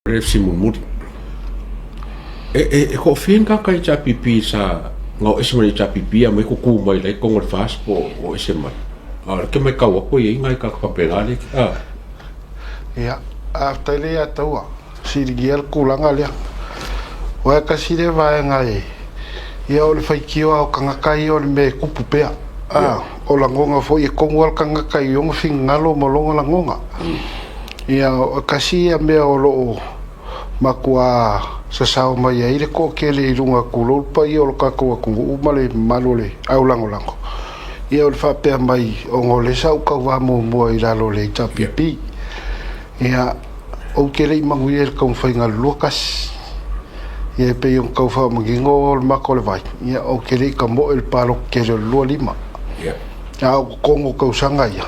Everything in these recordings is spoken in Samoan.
Le fesili mulimuli. E toafia ni tagata HRPP sa gao ese mai le HRPP a mai tutu mai la i totonu o le FAST po o ese mai? A o lea ke matau atu e i ai nai tagata faapena lea a. Ia, faafetai lea ia taua, siligia le tulaga lea. Aua e tasi lea vaega e, ia o le faitio lava o tagata ia o le mea e tupu pea. A, o lagona foi e tonu lava le tagata i ona finagalo ma lona lagona. Ia, tasi ia mea o lo o matuā sasao mai ai le toatele i luga tulou le paia o lo tatou atunuu ma le mamalu o le aulagolago, ia o le faapea mai ona o lea sa ou tauva muamua i lalo o le HRPP. Ia, ou te le i manuia i le taumafaiga o le 21. Ia e pei ona tau faamanino o le mata o le vai, ia ou te le i tamoe i le palota tele o le 25. A o totonu o tausaga ia,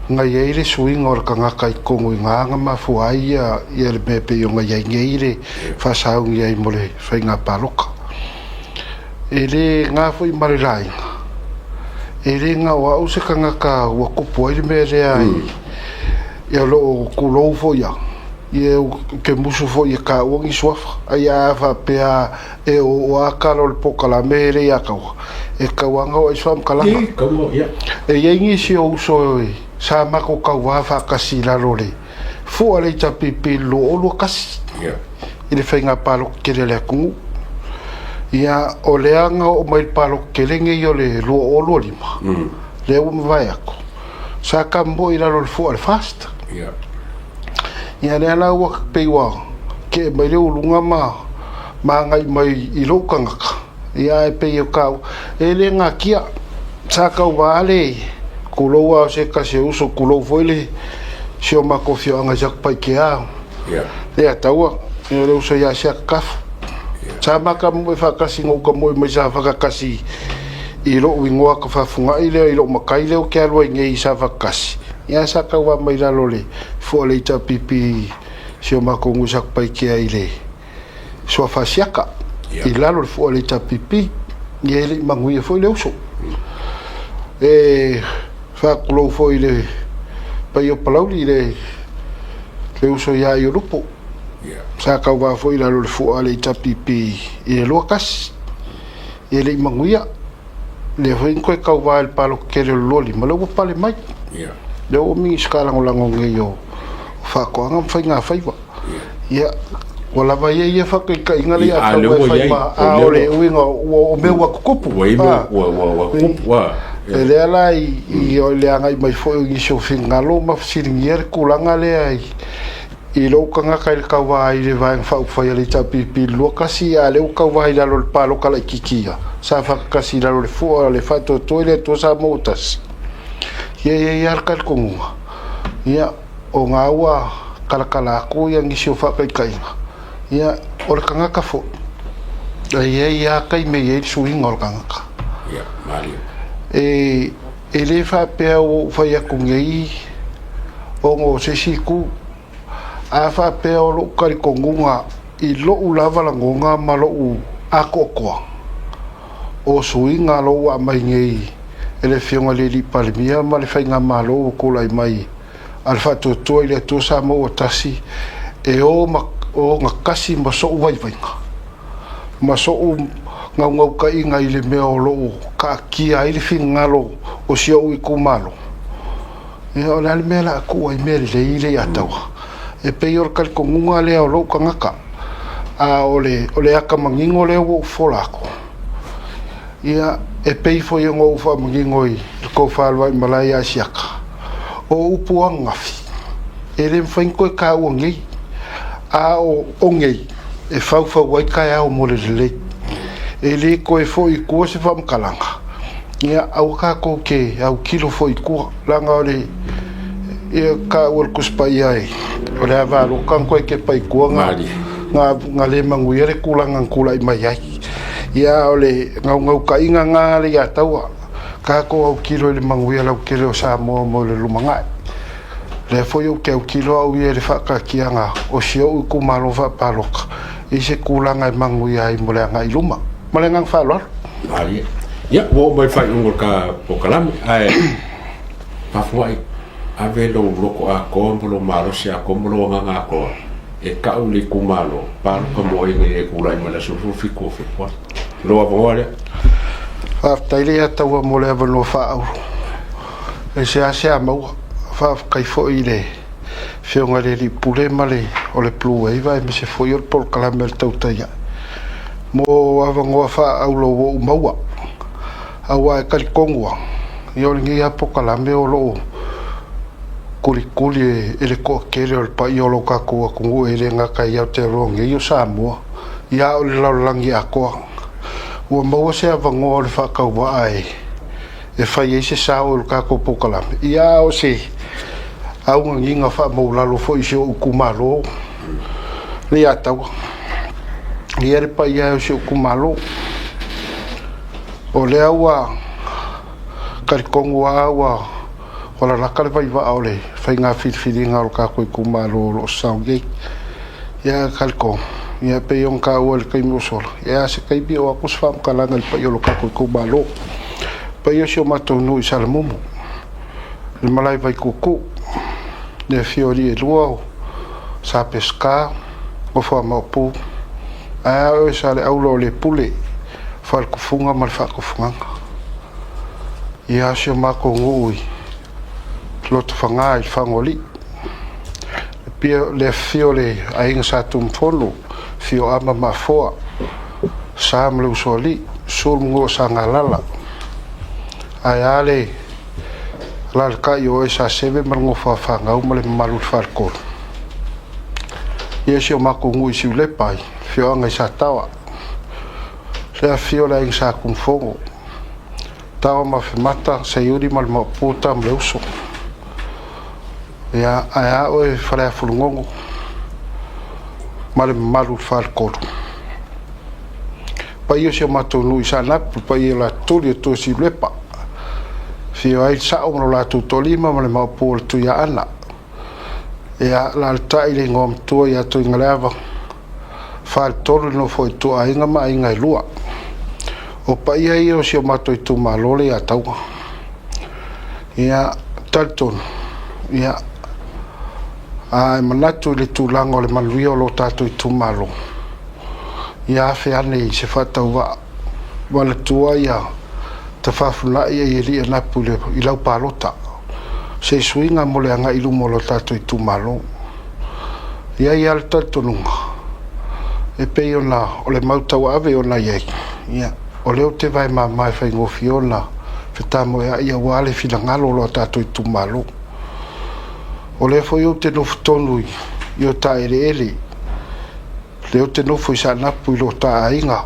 na i ai le suiga o le tagata i totonu i ina na mafua ai ia le mea e pei ona i ai nei le faasauni ai mo le faiga palota. E le na foi ma le laina, e le na o au se tagata ua tupu ai le mea lea i ia o lo o tulou foi au, ia ou te musu foi e taua ni suafa, ai a faapea e o a tala o le polokalame e le ia taua, e tatau lava ona oo ai se faamatalaga. E i ai nisi o uso sa matou tauva faatasi i lalo o le fua o le HRPP i le 2021 i le faiga palota tele a le atunuu. Ia, o lea na oo mai i le palota tele nei o le 2025, lea ua mavae atu, sa tamoe i lalo o le fua o le FAST. Ia lea la ua pei ua kee mai le uluga ma agai mai i lou tagata, ia ae pei o taua, e le natia, sa tauva le tulou lava o se tasi o uso, tulou foi le si o matou afioaga i Satupaitea, le Ataua, ia le uso ia Siakatafu. Sa ma tamoe faatasi na ou tamoe mai sa fatatasi i lou igoa tafafugai lea i lou matai lea ou te alu ai nei i Safata Ia sa tauva mai lalo o le fua o le HRPP si o matou nuu i Satupaitea i le Suafa Asiata i lalo o le fua o le HRPP. Ia e le i manuia foi le uso. E faatulou foi i le paia o Palauli i le uso ia Iolupo. Sa tauva foi i lalo o le fua o le HRPP i le 21. Ia e le i manuia. Lea foi na toe tauva i le palota tele o le 25, lea ua pale mai. Lea ua Minisita Lagolago nei o Faatoaga ma Faigafaiva. Ia, ua lava ia ia faataitaiga lea ia tau e fai ma, a o le uiga o mea ua tutupu. Ua i mea ua tutupu. E lea la i le agai mai foi o nisi o finagalo ma fesiligia le tulaga lea i I lou tagata i le tauva ai i le Vaega Faaupufai a le HRPP i le 21, a o lea ua tauva ai i lalo o le palota laitiiti ia, sa faatasi i lalo o le fua o le faatoatoa i le Atua Samoa ua tasi. Ia e i ai lava le talitonuga, ia, o na ua talatala atu ia nisi o faataitaiga, ia, o le tagata foi, e i ai lava taimi e i ai le suiga o le tagata. Ia, malie. E le faapea ua ou fai atu nei ona o se isi itu. A faapea o lou talitonuga i lou lava lagona ma lou atoatoa, o suiga o lo o ua aumai nei e le Afioga i le Alii Palemia ma le Faigamalo ua tulai mai a le Faatuatua i le Atua Samoa ua Tasi, e ogatasi ma sou vaivaiga ma sou naunautaiga i le mea o lo o taatia ai le finagalo o si ou itumalo. Ia, o le a le mea o le a tuu ai mea lelei lea ia taua? E pei o le talitonuga lea o lou tagata, a o le, o le ata manino lea ua ou fofola atu, ia, e pei foi ona ou faamanino i le tou faaluaimalae ia Asiata, o upu ananafi, e le mafai ona toe taua nei, a o nei, e faufau ai taeao mo le lelei. E le toe foi i tua se faamatalaga. Ia, aua tatou te autilo foi i tua, leaga o le, ia, taua e le Tusi Paia e, o le ava alofa na toe tepa i tua na, na, na le manuia le tulaga na tulai mai ai. Ia, a o le naunautaiga na le ia taua, tatou autilo i le manuia lautele o Samoa mo le lumanai. Lea foi ou te autilo au ia i le faataatiaga o si ou itumalo faapalota i se tulaga e manuia ai mo le agai i luma. Ma le agaga faaaloalo. Malie. Ia, ua oo mai le faaiuga o le ta polokalame, ae faafouai, ave lou loto atoa ma lou malosi atoa ma lou agaga atoa. E ka'u le itumalo paloka mo e ina ia e tulai mai le aso 17 o Fepuari. Lou avanoa lea. Faafetai le Ataua mo le avanoa faaauro. E seasea maua. Faafetai foi i le Afioga i le Alii Pule ma le o le Blue Wave aemaise foi o le polokalame a le Tautai Ae mo avanoa faaauro ua ou maua. Aua e talitonu lava, ia o lenei lava polokalame o lo o kulikuli e le toatele o le paia o lo tatou atunuu e le gata i Aotearoa nei o Samoa, ia a o le lalolagi atoa. Ua maua se avanoa o le faatauvaa e fai ai se sao i le tatou polokalame, ia a o se augagiga faamaulalo foi i si ou itumalo Leiataua. Ia le paia e o si ou itumalo. O lea ua talitonu lava ua lalata le vaivaa o le faiga filifiliga o le tatou itumalo o lo o sao nei. Ia talitonu, ia pei ona taua i le taimi ua sola, ia a se taimi oo atu se faamatalaga i le paia o le tatou itumalo. Paia o si o matou nuu i Salamumu, le malae Vaituutuu, le afio o alii e lua o Sa Peseta, Nofo a Maopu, ae a oe Saleaula o le Pule, Faletufuga ma le Faatufugaga. Ia si o matou nuu i Lotofaga i Lefagaoalii. Le afifio o le Aiga Sa Tunumafono, Fioama ma Afoa, Sa ma le Usoalii, Susu le Manu'a o Sagalala, ae a le alaalatai o oe Saseve ma le nofo a fanau ma le mamalu i le faletolu. Ia si o matou nuu i Siulepa i le afioaga i Sataoa. Le afifio o le Aiga Sa Tunumafono, Tawa ma Afemata, Seiuli ma le Maopu, Tama le Uso. Ia, ae a oe Faleafulugogo ma le mamalu i le faletolu. Paia o si o matou nuu i Saanapu, le paia o Latuli o Tuasiulepa, afio ai le Sao ma lo latou toalima ma le Maopu o le Tuiaana. Ia, alaalatai le Igoamatua ia Tuigaleava, faletolu le nofo a ituaiga ma aiga e lua. O paia ia o si o matou itumalo le Ataua. Ia, talitonu, ia, a e manatu i le tulaga o le manuia o lo tatou itumalo, ia afe ane i se faatauvaa, manatua ia tafafunai ia alii anapu i lau palota, se suiga mo le agai i luma o lo tatou itumalo. E i ai lava le talitonuga, e pei ona o le mau tauave ona i ai, ia, o lea ou te vae mama e faigofie ona fetamoeai aua le finagalo o lo tatou itumalo. O lea foi ou te nofo tonu i o ta eleele, lea ou te nofo i Saanapu i lo ta aiga,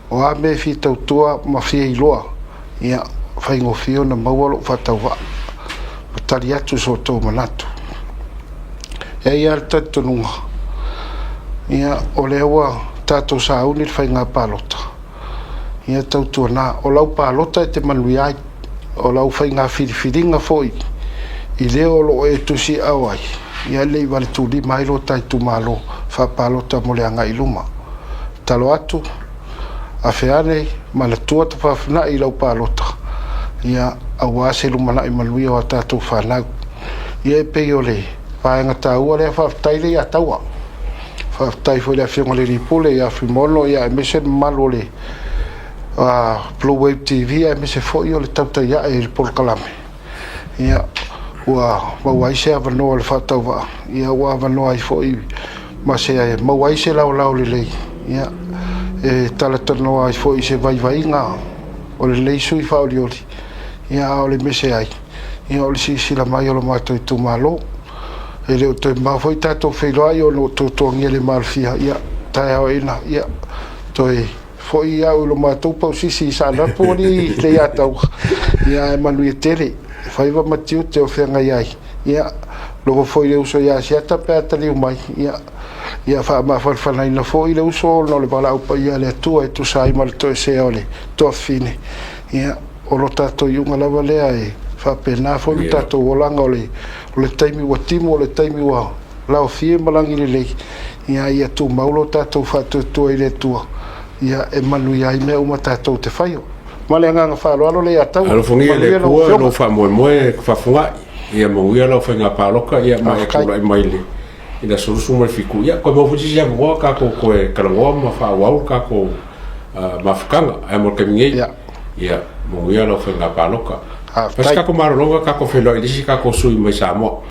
o a mea e fia tautua ma fia iloa, ia, faigofie ona maua lou faatauvaa ma tali atu i so outou manatu. E i ai lava le talitonuga, ia, o lea ua tatou sauni le faiga palota, ia tautuana, o lau palota e te manuia ai, o lau faiga filifiliga foi i le o lo o e tusiaao ai, ia ne i valetulima ai lo ta itumalo faapalota mo le agai i luma. Tatalo atu, afe ane, manatua tafafunai i lau palota, ia, aua se lumanai manuia o a tatou fanau. Ia e pei o le vaega taua lea, faafetai le ia Taua. Faafetai foi i le Afioga i le Alii Pule ia Fuimaono, ia aemaise le mamalu o le Blue Wave TV aemaise foi o le tautai ae i le polokalame. Ia, ua maua ai se avanoa o le faatauvaa, ia ua avanoa ai foi ma se maua ai se laolao lelei, ia, e talatalanoa ai foi i se vaivaiga o lenei sui faaolioli, ia, a o le mese ai, ia, o le silasila mai o lo matou itumalo. E le o toe mamao foi tatou feiloai ona ua tuatuagia le malofia, ia, taeao ina, ia, toe Foi au i lo matou pausisi i Saanapu alii Leiataua, ia ae manuia tele, faiva ma tiute o feagai ai, ia logo foi le uso ia Asiata pe a taliu mai, ia ia faamafanafanaina foi le uso ona o le valaau paia a le Atua e tusa ai ma le toesea o le toafine, ia o lo tatou iuga lava lea e faapena foi lo tatou olaga o le o le taimi ua timu o le taimi ua Laofie ma Lagilelei, ia, ia tumau lo tatou faatuatua i le Atua, ia, e manuia ai mea uma tatou te faia. Ma le agaga faaaloalo le Ataua. Alofagia e le Atua lou faamoemoe faafegai, ia manuia lau faiga palota, ia ma e tulai mai le I le aso 27, ia, toe maua foi se isi avanoa tatou toe talanoa ma faaauau le tatou mafutaga. Ae mo le taimi nei, ia, manuia lau faiga palota. Fai se tatou malologa, tatou feiloai i le isi tatou sui mai Samoa.